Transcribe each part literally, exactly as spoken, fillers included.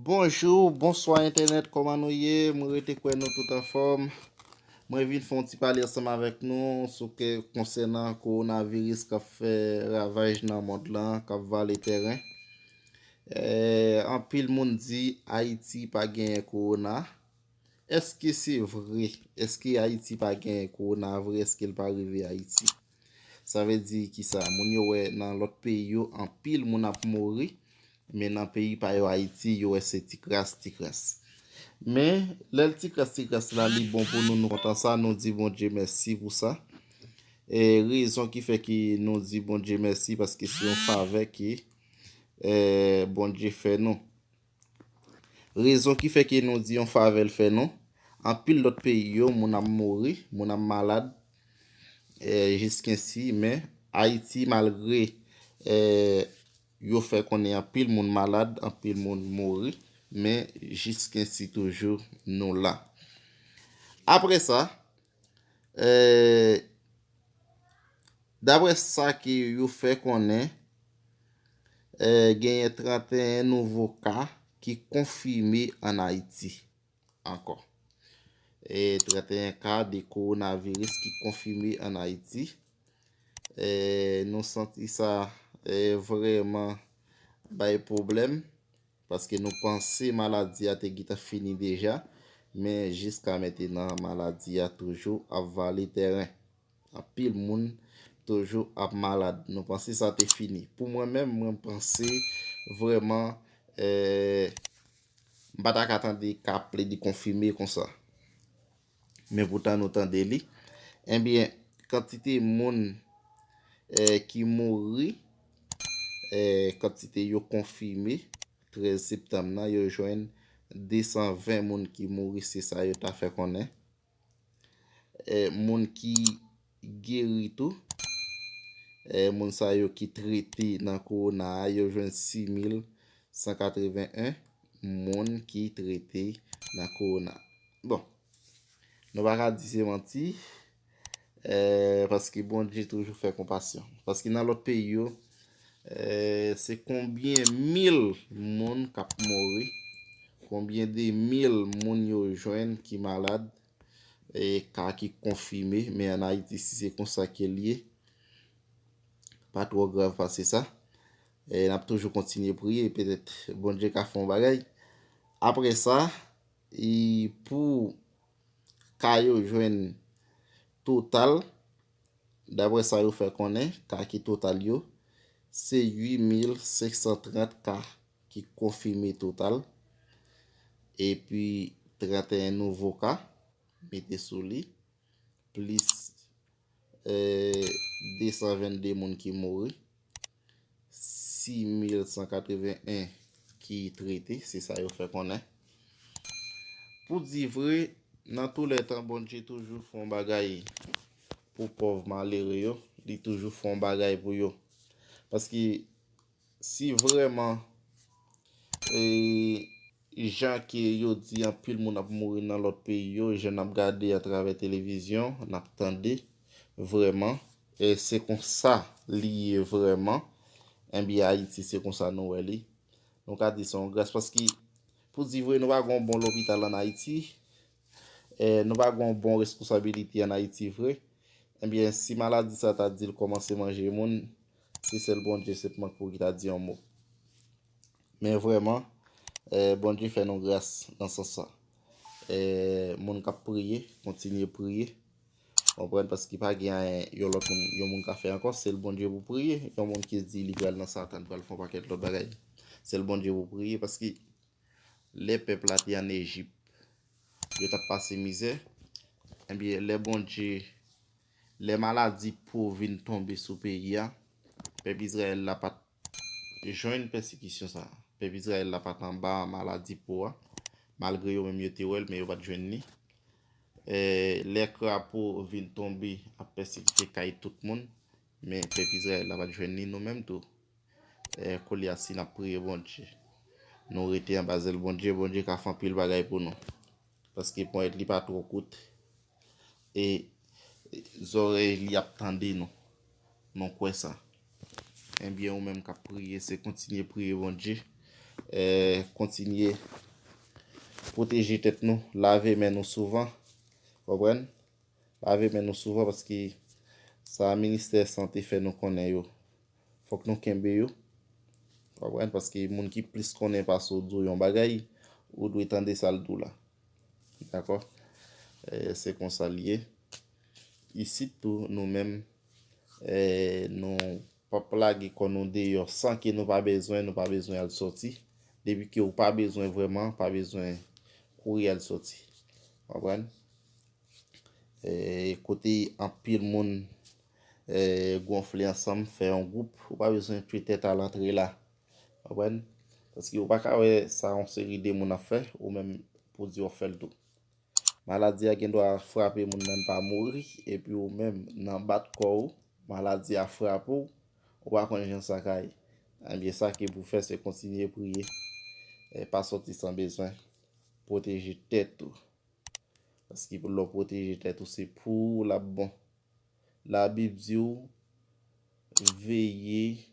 Bonjou, bonswa entènèt, kòman nou ye? Mwen rete kwè nou tout anfòm. Mwen vin fè yon ti pale ansanm avèk nou sou ke konsènan kowonaviris k ap fè ravaj nan mond lan, k ap vale tèren. Eh, anpil moun di Ayiti pa genyen kowona. Èske se vre? Èske Ayiti pa genyen kowona vre? Èske l pa rive Ayiti? Sa vle di ki sa? Moun yo wè nan lòt peyi yo, anpil moun ap mouri, men nan peyi pa yo Ayiti, yo wè se ti kras, ti kras. Men, lè l ti kras, ti kras la, li bon pou nou, nou kontan sa, nou di Bondye mèsi pou sa. E rezon ki fè ke nou di Bondye mèsi, paske se yon favè ke, eh, Bondye fè nou. Rezon ki fè ke nou di yon favè l fè nou, anpil lòt peyi yo, moun ap mouri, moun ap malad, eh, jiskensi, men Ayiti, malgre, eh, yo fè konnen anpil moun malad, anpil moun mouri, men jiskensi toujou nou la. Apre sa, eh, daprè sa ke yo fè konnen, eh, genyen trannteyen nouvo ka ki konfime ann Ayiti ankò. E trannteyen ka de kowonaviris ki konfime ann Ayiti. E nou santi sa, e vrèman bay pwoblèm, paske nou panse maladi a te gentan fini deja, men jiska mentenan maladi a toujou ap vale tèren. Anpil moun toujou ap malad. Nou panse sa te fini. Pou mwen menm, mwen panse vrèman, eh, m pa ta ka tande ka plede konfime konsa. Men poutan nou tande li. Ebyen, kantite moun, eh, ki mouri, eh, kantite yo konfime, trèz septanm nan, yo jwenn de san ven moun ki mouri, se sa yo ta fè konnen. Eh, moun ki geri tou, eh, moun sa yo ki trete nan kowona a, yo jwenn sis mil san katreven en moun ki trete nan kowona. Bon, nou pa ka di se manti, eh, paske Bondye toujou fè konpasyon. Paske nan lòt peyi yo, eh, se konbyen mil moun k ap mouri, konbyen de mil moun yo jwenn ki malad, e ka ki konfime, men ann Ayiti, si se konsa ke l ye, pa twò grav pase sa. E n ap toujou kontinye priye, petèt Bondye ka fè yon bagay. Apre sa, e pou ka yo jwenn total, daprè sa yo fè konnen, ka ki total yo, se uit mil senk san trant ka ki konfime total, epi trannteyen nouvo ka mete sou li, plis, eh, de san vennde moun ki mouri, sis mil san katreven en ki trete, se sa yo fè konnen. Pou di vre, nan tou lè tan, Bondye toujou fè yon bagay pou pòv malere yo, li toujou fè yon bagay pou yo. Paske si vrèman, e, jan ke yo di anpil moun ap mouri nan lòt peyi yo, jan n ap gade atravè televizyon, n ap tande, vrèman, e se konsa li ye vrèman, enben Ayiti se konsa nou wè li. Nou ka di se yon gras paske, pou di vre, nou pa gen yon bon lopital ann Ayiti, e nou pa gen yon bon responsabilite ann Ayiti vre, enben si maladi sa ta di l kòmanse manje moun, se sèl Bondye senpman pou ki ta di yon mo. Men vrèman, eh, Bondye fè nou gras nan sans sa. Eh, moun k ap priye, kontinye priye. Konprann, paske pa gen anyen yon lòt moun, yon moun ka fè ankò, sèl Bondye pou priye. Yon moun ki di li pral nan Satan, pral fè yon pakèt lòt bagay. Sèl Bondye pou priye, paske lè pèp la te ann Ejip, yo t ap pase mizè. Ebyen, lè Bondye, lè maladi po vin tonbe sou peyi a, pèp Izrayèl la pa t jwenn pèsekisyon sa a. Pèp Izrayèl la pa t anba maladi po a, malgre yo menm yo te wè l, men yo pa t jwenn li. E, lè krapo vin tonbe ap pèsekite kay tout moun, men pèp Izrayèl la pa t jwenn li, nou menm tou. E, koulye a, si n ap priye Bondye, nou rete anba zèl Bondye, Bondye ka fè anpil bagay pou nou. Paske ponyèt li pa twò kout. E zòrèy li ap tande nou. Nou kwè sa. Ebyen, ou menm k ap priye, se kontinye priye Bondye. Eh, kontinye pwoteje tèt nou, lave men nou souvan, konprann? Lave men nou souvan, paske sa ministè sante fè nou konnen yo, fòk nou kenbe yo, konprann? Paske moun ki plis konnen pase w di w yon bagay, ou dwe tande sa l di w la. Dakò? Eh, se konsa l ye. Isit tou, nou menm, eh, nou p ap lage kò nou deyò san ke nou pa bezwen, nou pa bezwen al sòti. Depi ke w pa bezwen vrèman, pa bezwen kouri al sòti. Konprann? Eh, kote anpil moun, eh, gonfle ansanm, fè yon gwoup, ou pa bezwen tchwe tèt al antre la. Konprann? Paske ou pa ka wè sa yon seri de moun ap fè, ou menm pou di w ap fè l tou. Maladi a gen dwa frape moun nan pa mouri, epi ou menm nan bat kò w, maladi a frape w, ou pa konn jan sa ka ye. Ebyen, sa ke pou fè, se kontinye priye. Eh, pa sòti san bezwen. Pwoteje tèt ou. Paske pou lè w pwoteje tèt ou, se pou ou l ap bon. Labib di w, veye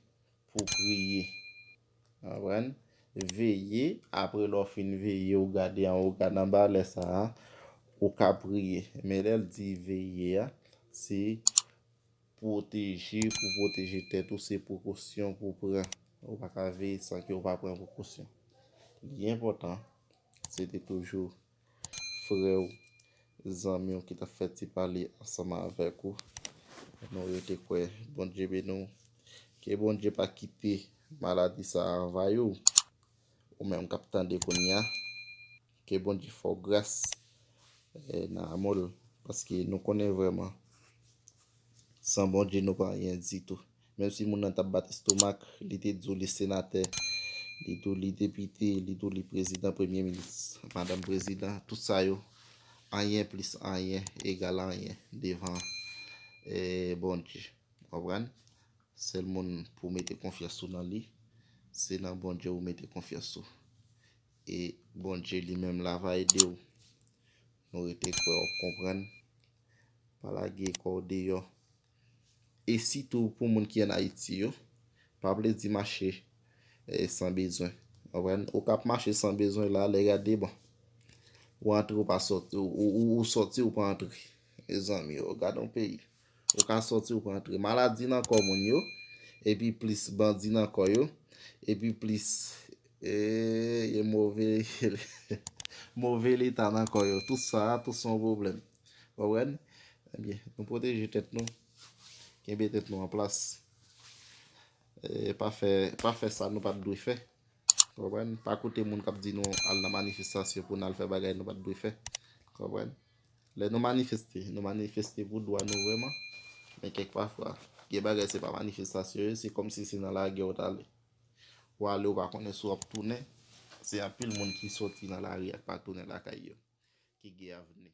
pou priye. Konprann? Veye, apre lè w fin veye, ou gade anwo, ou gade anba, lè sa a, ou ka priye. Men lè l di veye a, se pwoteje, pou pwoteje tèt ou, se prekosyon pou pran. Ou pa ka veye san ke ou pa pran prekosyon. Li enpòtan, se te toujou frè w, zanmi w ki t ap fè ti pale ansanm avèk ou. Nou rete kwè Bondye beni w. Ke Bondye pa kite maladi sa a anvayi w. Ou menm k ap tande kounye a, ke Bondye fè w gras, eh, nan amou l, paske nou konnen vrèman, san Bondye, nou pa anyen ditou. Menm si moun nan t ap bat estomak, li te di w li senatè, li di w li depite, li di w li prezidan, premye minis, madanm prezidan, tout sa yo, anyen plis anyen egal anyen devan, eh, Bondye. Konprann? Sèl moun pou mete konfyans ou nan li, se nan Bondye ou mete konfyans ou. E Bondye li menm la va ede w. Nou rete kwè w ap konprann. Pa lage kò w deyò. E sitou pou moun ki ann Ayiti yo, pa plezi mache, eh, san bezwen. Konprann? Ou k ap mache san bezwen la, lè gade, bon. Ou antre, ou pa sòti, ou, ou, ou, ou sòti, ou pa antre. Mezanmi, yo, gade yon peyi. Ou ka sòti, ou pa antre. Maladi nan kò moun yo, epi plis bandi nan kò yo, epi plis, eh, move, move leta nan kò yo. Tout sa, tout se yon pwoblèm. Konprann? Ebyen, nou pwoteje tèt nou. Kenbe tèt nou an plas. Eh, pa fè, pa fè sa nou pa t dwe fè. Konprann? Pa koute moun k ap di nou al nan manifestasyon pou n al fè bagay nou pa t dwe fè. Konprann? Lè nou manifeste, nou manifeste pou dwa nou vrèman. Men kèk pafwa, gen bagay se pa manifestasyon yo, se kòmsi se nan lagè w t ale. Ou ale, ou pa konnen si w ap tounen. Se anpil moun ki sòti nan lari a k pa tounen lakay yo. Ki gen avni.